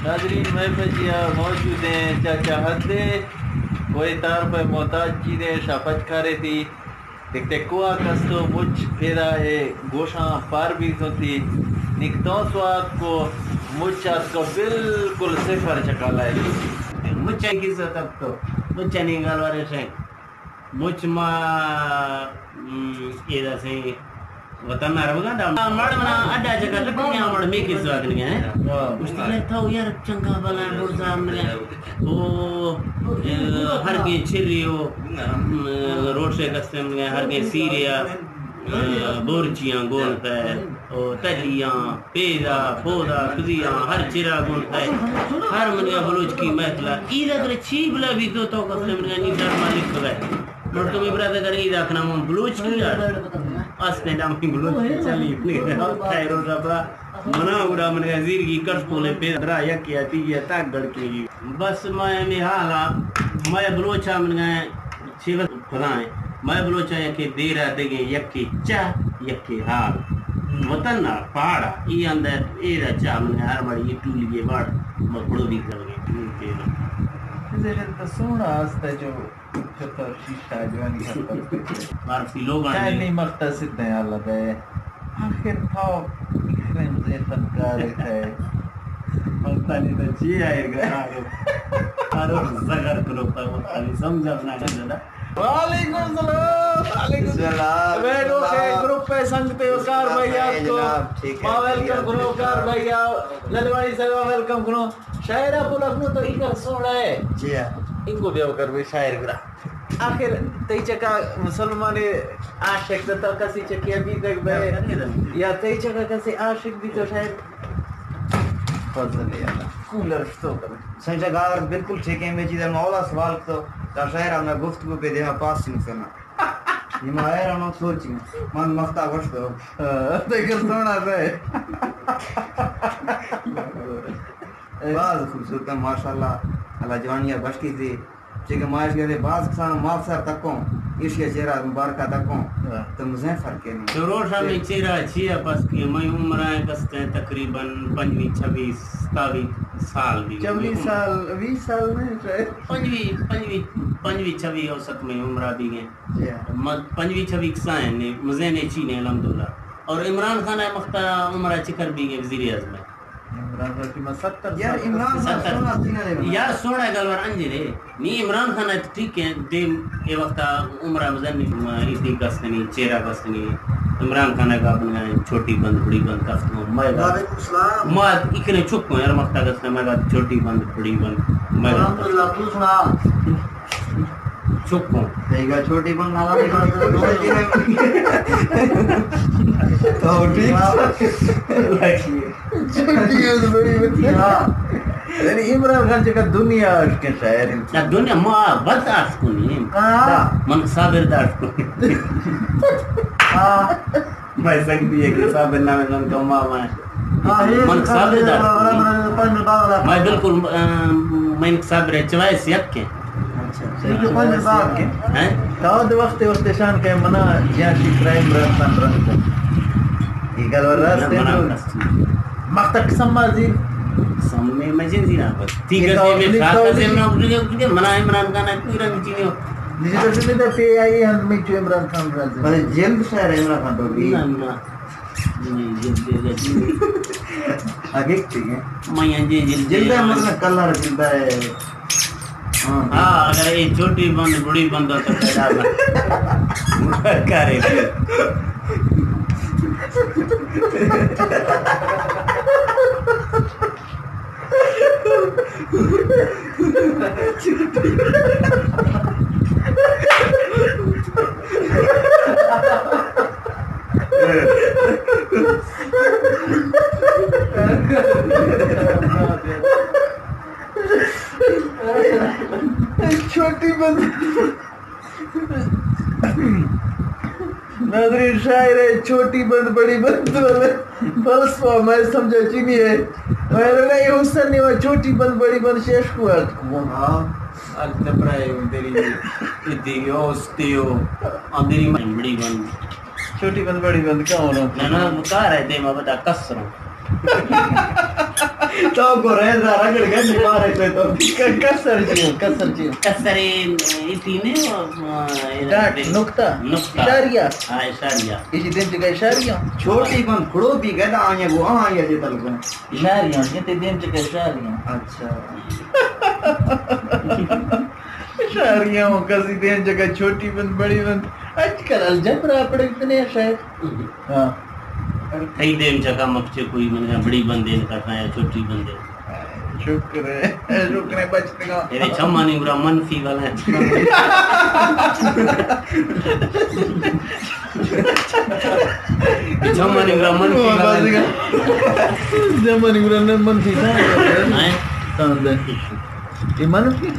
ناظرین، مئے پجیا موجود ایں چاچا حدے، کوئی تعارف ءِ محتاج چیزیں شاپچ کارے تھی۔ ٹک ٹک کوہا کستو مچ پیدا اے گوشاں پار بیتوں تھی۔ نک تو سوات کو مچ آتکو بالکل صفر چکا لائے۔ مچ کی سو تک تو مچ نہیں گل وارے شے۔ مچ ما، ام، اے دا سے وطن ءَ روگا دا۔ مڑ منا اڈا جگہ لکڑیاں مڑ میکے سوا کنگا ہیں۔ ہاں۔ اشتر تھا یار چنگا بلا روزا منگا۔ او، اے، ہر کے چھری ہو، ام، روٹے کستے منگا، ہر کے سیریا، اے، بورچیاں گون تے، او، تلیاں۔ پیدا، پودا، کزیاں، ہر چرا گون تئے۔ ہر منگا بلوچ کی محفلا۔ ایدا کرے چی بلا بھی تو تو کسے منگا نی در مالک بگئے۔ مردم برادر اگر ایدا کنا من بلوچ کی یار۔ اس نے دام بلوچ کی چلی۔ خیر و ربا۔ منا گڑا منگا زیر کی کٹ کولے پیدا درا یک یا تی یا تاک گڑ کی۔ بس میں می حالا، میں بلوچا منگا چیغ خدائیں، مئے بلوچاں یکے دیرہ دگیں، یکے چہ، یکے حال۔ ہم۔ وطن ءَ پہاڑ ءَ، اے اندر اے را چہ من ہر مڑی اے ٹولی اے وڑ مکڑو دی کرگے۔ ہم، تیرہ۔ زہر تو سونا است جو چتر شیشہ جوانی ہر پر۔ مارفی لوگ آنے۔ چائنی مختصر دیں اللہ دے۔ آخر تو اکرم زیتن کارے تھے۔ ملتانی تو چی آئے گا؟ آرو، آرو زگر کلو پر ملتانی سمجھا بنا کے دادا۔ وعلیکم السلام۔ وعلیکم السلام۔ ویڈیو کے گروپ پہ سنگتے و کار بھائی آپ کو۔ جناب، ٹھیک ہے۔ ما ویلکم کرو کار بھائی آپ۔ لدواڑی صاحب ویلکم کرو۔ شاعرہ پلک نو تو ایک سوڑا ہے۔ جی ہاں۔ ان کو بھی کر بھی شاعر گرا۔ آخر تئی چکا مسلمان عاشق تو کسی چکی ابھی تک بے یا تئی چکا کسی عاشق بھی تو شاعر۔ فضل اللہ۔ کولر تو کر۔ سنجا گار بالکل ٹھیک ہے، میں چیز مولا سوال تو کا شاعر ہم گفتگو پہ دیما پاس نہیں کرنا۔ یہ ما ہے رہا سوچ میں۔ من مفتا وش دو۔ ہاں، دیکھ سونا سے۔ باز خوبصورت ہے، ماشاءاللہ۔ اللہ جوانی بخش کی تھی۔ چونکہ ما اش گندے باز کسان ماف سر تکوں، ایشی چہرہ مبارکہ تکوں، ہاں۔ تو مزیں فرق ہے نہیں۔ تو روشا میں چہرہ چیا پس کہ میں عمر ہے کستے تقریباً پنجوی، چھبی، ستاوی سال بھی۔ چوی سال، بیس سال میں شاید۔ پنجوی، پنجوی، پنجوی، چھبی اوسط میں عمرہ بھی گئے۔ جی ہاں۔ م-، پنجوی، چھبی کسان ہے، مزیں نے چینے الحمدللہ۔ اور عمران خان ہے مختا عمرہ چکر بھی گئے وزیر اعظم ہے۔ عمران خان کی میں ستر یار، سال عمران خان ستر۔ سونا سینا دے بنا۔ یار، سونا گلوار انجے رے۔ نی عمران خان ات ٹھیک ہے، دیم اے وقت عمرہ مزن اتنی کستنی، چہرہ کستنی۔ عمران خان کا اپنا چھوٹی بند، بڑی بند کستنی۔ میں وعلیکم السلام۔ ما اتنے چپ ہوں یار، مختا کستنی، میں چھوٹی بند، بڑی بند۔ میں الحمدللہ، تو سنا۔ چکوں۔ دیگا چھوٹی بن نالا دیگا۔ تو ٹھیک۔ چھوٹی بن بڑی بن۔ ہاں۔ یعنی عمران خان چکا دنیا عاشق شاعر۔ نہ، دنیا ما بد عاشق نہیں۔ ہاں۔ من صابر دا عاشق۔ ہاں۔ میں سنگتی ہے کہ صابر نام ہے، نام کما ہوا ہے۔ ہاں، یہ من صابر دا۔ برابر، برابر، پنج بالا۔ میں بالکل، ام، میں صابر ہے، چوائس یک کے۔ اچھا، اچھا۔ یہ تو پنج بالا۔ ہیں؟ تو دو وقت، وقت شان کے منا جیاں شی کرائم رہتا رہتا۔ یہ گل ورا نہ، منا تو۔ مختا قسم مازی۔ قسم میں مجن زینا بس۔ ٹھیک ہے، یہ تو میں اپنی شاہ تو قسم نہ اٹھ گیا، اٹھ گیا، منا عمران خان ہے، کوئی رنگ چینی ہو۔ جی، تو سمجھتے پی آئی اے ہم میں جو عمران خان راضی۔ بھائی، جلد شاعر عمران خان تو بھی۔ نہ، نہ۔ نہیں، جلد، جلد۔ آگے ٹھیک ہے۔ میں یہ جلد، جلد جلد ہے، ہے۔ مطلب کلر جلد ہے۔ ہاں۔ ہاں، اگر یہ چھوٹی بند، بڑی بند ہو تو پیدا نہ۔ کرے۔ چھوٹی بند۔ ناظرین، شاعر ہے، چھوٹی بند، بڑی بند، بل-، فلسفہ میں سمجھا چینی ہے۔ میں نے یہ حسن نے وہ چھوٹی بند، بڑی بند شیش کو ہے۔ ہاں۔ التبرائے دری، دیگه اوستیو، اندری من بڑی بند۔ چھوٹی بند، بڑی بند، کہاں ہونا؟ نہ، نہ، کار ہے، دے ما بتا کس رہا۔ تو گو رہ دا رگڑ گنڈی مارے سے تو۔ ک-، کسر جیو، کسر جیو۔ کسر اے، اے تینے، آ، اے ڈاٹ، نقطہ۔ نقطہ۔ اشاریہ۔ ہاں، اشاریہ۔ اسی دیم چکا اشاریہ۔ چھوٹی بند کھڑو بھی گدا آیا گو آیا جے تل گو۔ اشاریہ، یہ تے دیم چکا اشاریہ۔ اچھا۔ اشاریہ ہوں کسی دیم چکا چھوٹی بند، بڑی بند۔ آج کل الجبرا پڑھتے ہیں شاید۔ ہاں۔ تئی دیم چکا مکچے کوئی من بڑی بندے نہ کرتا یا چھوٹی بندے۔ شکر ہے، شکر ہے بچتگا۔ تیرے چمانی گرا منفی والا ہے۔ چمانی گرا منفی والا ہے۔ چمانی گرا منفی تھا۔ ہاں۔ تھا دے۔ یہ منفی۔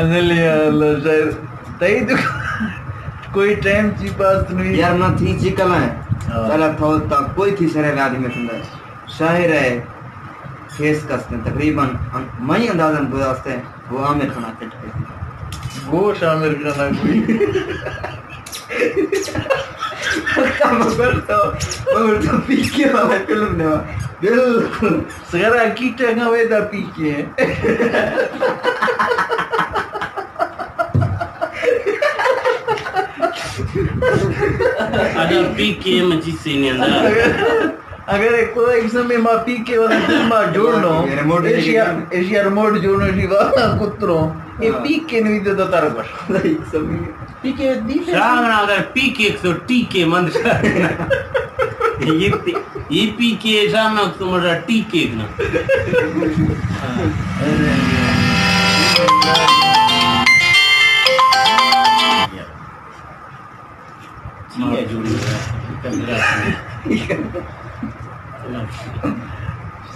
ازل یا اللہ شاعر، تئی تو کوئی ٹائم چی پاس نہیں۔ یار نہ تھی چی کلا ہے۔ ہاں۔ پہلا تھو تا کوئی تھی سرے راج میں سندر۔ شاعر ہے، کھیس کستے تقریباً ان-، مئی اندازاً گزاستے، وہ عامر خان آ فٹ کستے۔ گوش عامر خان آ کوئی۔ پکا مگر تو، مگر تو پی کے والا فلم نے وا۔ بالکل۔ سگرا کی ٹنگا وے دا پی کے۔ ادا پی کے مچی سینے اندر۔ اگر ایک کوئی ایک سمے ما پی کے والا فلم ما جوڑنو، ریموٹ لے کے ایشیا، جانا۔ ایشیا ریموٹ جوڑنو، ایشی والا کترو۔ یہ ہاں۔ پی کے نوی دے دو تارا گوش۔ صحیح سمے۔ پی کے دی پہ شاہ نا اگر پی کے ایک سو ٹی کے مند شاہ۔ یہ پی، یہ پی کے شاہ نا تو مجھا ٹی کے نا۔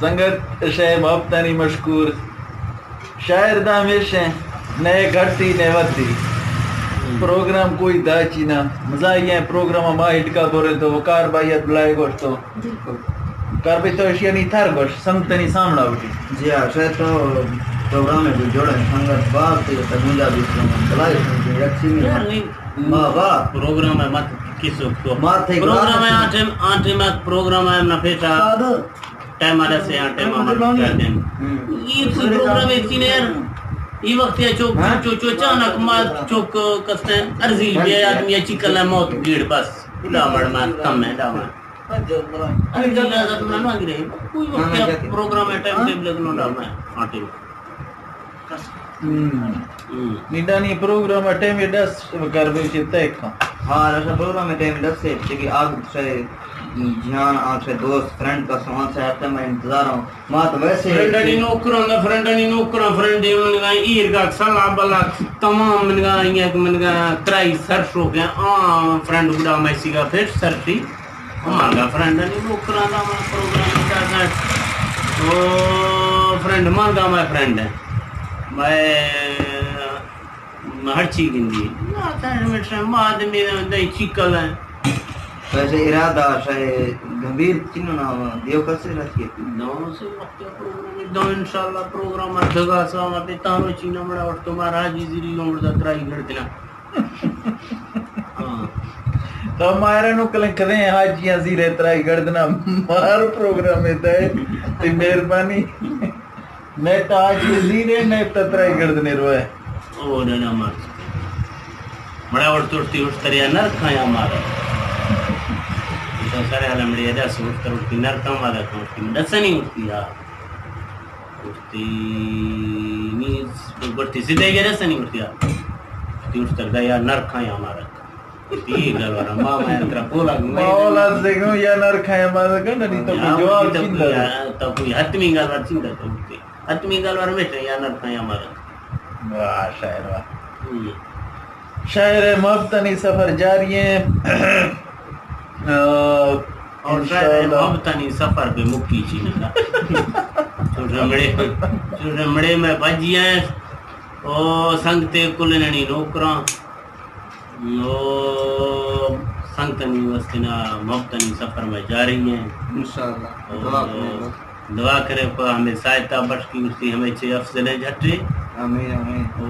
سنگت شے محبتانی مشکور۔ شاعر دا ہمیش ہیں، نئے گھٹی نئے ودی۔ پروگرام کوئی دا چی نا۔ مزاحیہ ہیں پروگرام ما ہٹکا بورے تو کار بھائی ات بلائے گوشتو۔ بالکل۔ کار بھائی تو اشیا نی تھر گوش، سنگتنی سامنا اٹھی۔ جی ہاں، شاید تو پروگرام ہے کوئی جوڑے، سنگت باز تھی، تو گنجا بھی سنگت بلائے سنگت یک سی میں۔ یار نہیں، واہ، واہ۔ پروگرام ہے مت کس وقت تو۔ مات ہے پروگرام ہے، آ ٹائم، آ ٹائم پروگرام ہے نہ پیٹا۔ ٹائم آ رہا سے، آ ٹائم آ مت کر دیں۔ ہم۔ یہ کوئی پروگرام ہے کہ نہیں یار؟ یہ وقت ہے چوک، ہاں؟ چو، چو، اچانک ما چوک کستے ارزی بیا آدمی اچھی کلا موت گیڑ بس۔ ڈامڑ ما کم ہے، ڈامڑ۔ ارزی اجازت نہ مانگ رہے۔ کوئی وقت نہ، نہ، پروگرام ہے، ٹائم ٹیبل لگنو ڈامڑ۔ ہاں، ٹھیک۔ ہم۔ ہم۔ نی دانی پروگرام ءِ ٹائم ءَ دس کر بے چہ تک۔ ہاں، اصل پروگرام ءِ ٹائم دس ہے، چونکہ آگ سے جان، آگ سے دوست، فرینڈ کا سامان سے ہر ٹائم انتظار ہوں۔ ما تو ویسے فرینڈانی نوکراں، فرینڈانی نوکراں، فرینڈ من گا ایر گا سلا بلا تمام من گا، یک من گا ترائی سر شو گیا، آ فرینڈ گڑا میں سیگا پھر سر تھی۔ ہمارا فرینڈ نہیں، نوکراں دا ہمارا پروگرام کیا ہے۔ او فرینڈ، مانگا میں فرینڈ ہے۔ میں، میں ہر چیز گندی۔ آتا ہے ہمیشہ، ما آدمی دے چیکل ہے۔ ویسے ارادہ شے گمبھیر چنو نا دیو کسے رکھیے۔ نو سے وقت پروگرام، دو انشاءاللہ پروگرام دگا سا تے تانو چینا مڑا اور تمہارا حاجی زیری لومڑ دا ترائی گڑ دینا۔ ہاں۔ تو مارا نو کلیں کدیں حاجیاں زیرے ترائی گڑدنا مار پروگرام ہے تے، تے مہربانی۔ نہ تا حاجی زیرے، نہ تا ترائی گڑدنے روئے۔ او نہ، نہ مار۔ مڑا اور ترتی اٹھ تریا نر کھایا مارا۔ تو سارے حالا مڑی ادا سے اٹھ تر اٹھتی نر کھا مارا کھا اٹھتی۔ دسنی اٹھتی یار۔ اٹھتی نی، گڑتی سیدھے گرے سنی اٹھتی آ۔ اٹھتی اٹھ تر دا یا نر کھایا مارا۔ اٹھتی گل ورا، ما، ما ترا بولا گو، ما اولا سے گو یا نر کھایا مارا، کہ نہ تو کوئی جواب چندا۔ تو کوئی حتمی گل ور چندا تو اٹھتی۔ حتمی گل ور میٹھے یا نر کھایا مارا۔ واہ، شاعر واہ۔ ہم۔ شاعر محبتانی سفر جاری ہیں۔ آ، اور شاعر انشاءاللہ۔ محبتانی سفر پہ مکی چی نہ۔ چوشے مڑے، چوشے مڑے میں بجی ہیں۔ او سنگتے کلننی نوکراں۔ او سنگتنی وستنا محبتانی سفر میں جاری ہیں۔ انشاءاللہ۔ او دعا کریں۔ دعا کرے پہ ہمیں ساہتا بخش کی اسی ہمیں چے افضلیں جھٹے۔ آمین، آمین۔ او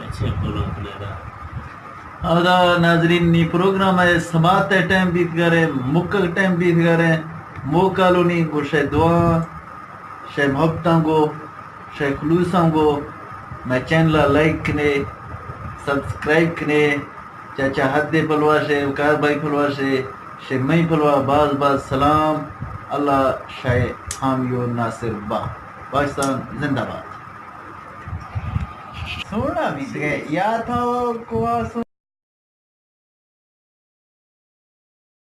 اچھے بولو اپنے دا۔ ادا ناظرین، نی پروگرام ءِ سماعت ءِ ٹائم بیتگ ءَ رے، مکگ ٹائم بیتگ ءَ رے، موکالونی گوں شے دعا، شے محبتاں گو، شے خلوصاں گو، مئے چینل ءَ لائک کنے، سبسکرائب کنے، چاچا حد پلوا شے، کار بھائی پلوا شے، شے مئی پلوا باز باز سلام۔ اللہ شے حامی و ناصر با۔ پاکستان زندہ باد۔ سونا بیتگ ئے، یا تھا کواسو